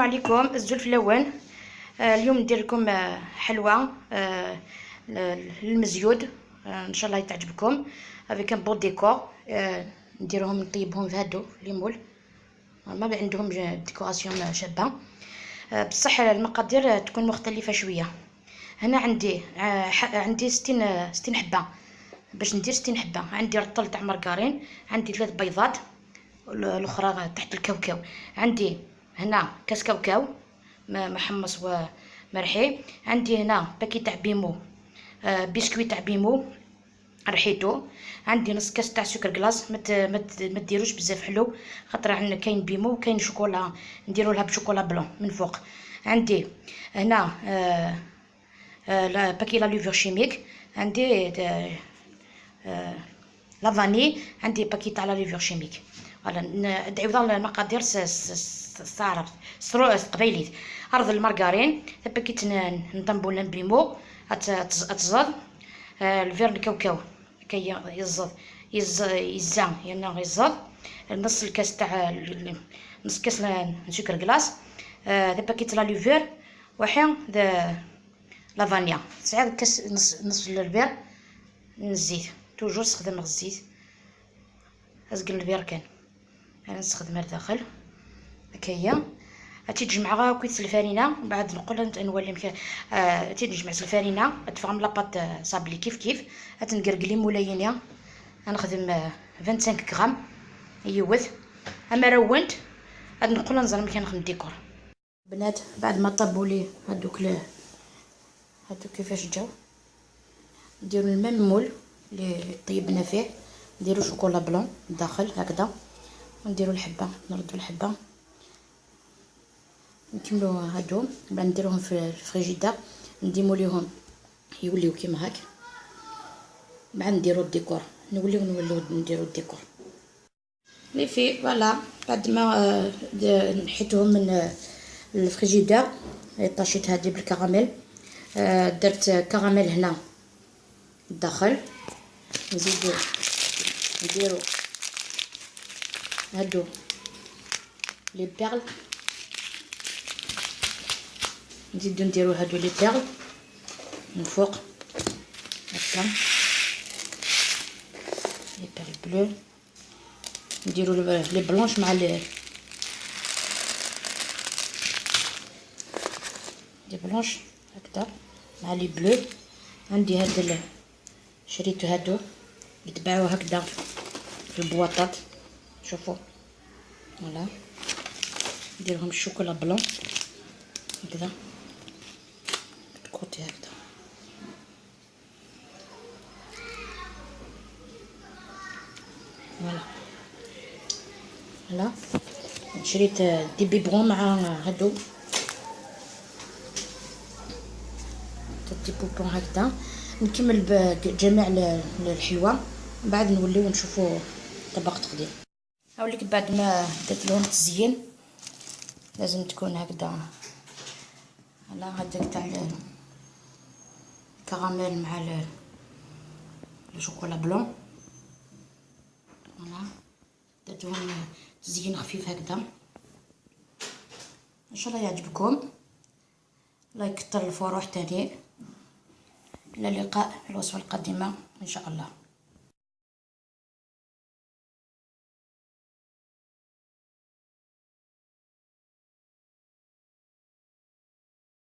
عليكم الزلف الاول. اليوم ندير لكم حلوة المزيود، ان شاء الله تعجبكم avec un beau décor. نديرهم نطيبهم في هادو les moules، ما عندهم décoration شابه، بصح المقادير تكون مختلفة شوية. هنا عندي 60 حبه باش ندير 60 حبه. عندي رطل تاع مارغرين، عندي 3 بيضات الاخرى تحت الكاوكاو، عندي هنا كاس كاوكاو محمص ومرحي، عندي هنا paquet تاع بيمو، بسكويت تاع بيمو رحيتو، عندي نص كاس تاع سكر glace. ما ديروش بزاف حلو، خاطر عندنا كاين بيمو وكاين شوكولا، نديرو لها ب chocolat blanc من فوق. عندي هنا paquet la levure chimique، عندي la vanille، عندي paquet تاع la levure chimique. voilà ندعيو المقادير الصعرب قبيليت. ارض المارغرين، paquet نطنبو بيمو اتزاد، الفير الكاوكاو كي يزض يزا يعني يزض، نص الكاس تاع نص كاس سكر glace، ذا paquet la levure، وحين la vanille، تسعة كاس نص البير من الزيت. toujours نستخدم الزيت، ازقل البير كان انا نستخدمها لداخل. هكايا هاتي تجمع كويس الفرينة، من بعد نقول نولي هاتي تجمع الفرينة تفهم la pâte sablée كيف كيف. هات نقرقلي مولاينيا، نخدم 25 غرام يوث. اما رونت هاد نقول نزرم كي نخدم ديكور. بنات بعد ما طابوا لي هادوك هادوك كيفاش جاو، نديرو ال même moule اللي طيبنا فيه، نديرو chocolat blanc داخل هكذا، ونديرو الحبة، نردو الحبة، نكملو هادو، بعد نديروهم في الفريجيدار، نديموليهم يوليو كيما هاك. بعد نديرو الديكور، نوليو نديرو ال décor les filles. voilà بعد ما نحيتهم من الفريجيدار، طاشيت هادي بالكراميل، درت كراميل هنا الداخل، نزيدو نديرو هادو les perles، نزيدو نديرو هادو les perles من فوق هكا، les perles bleues، نديرو les blanches مع les blanches هكذا مع les bleues. عندي هاد شريتو هادو يتباعو هكذا في البواطات، شوفوا voilà نديرهم ال chocolat blanc هكذا côté هكذا. voilà voilà شريت des biberons مع هادو des bonbons هكذا. نكمل بجميع الحلوة، بعد نوليو نشوفو طبق تقديم. هاوليك بعد ما درت لهم التزيين لازم تكون هكذا. voilà هذاك تاع الكراميل مع ال chocolat blanc. voilà درتهم تزيين خفيف هكذا. ان شاء الله يعجبكم، الله يكثر الفروح تاني. الى اللقاء في الوصفة القادمة ان شاء الله.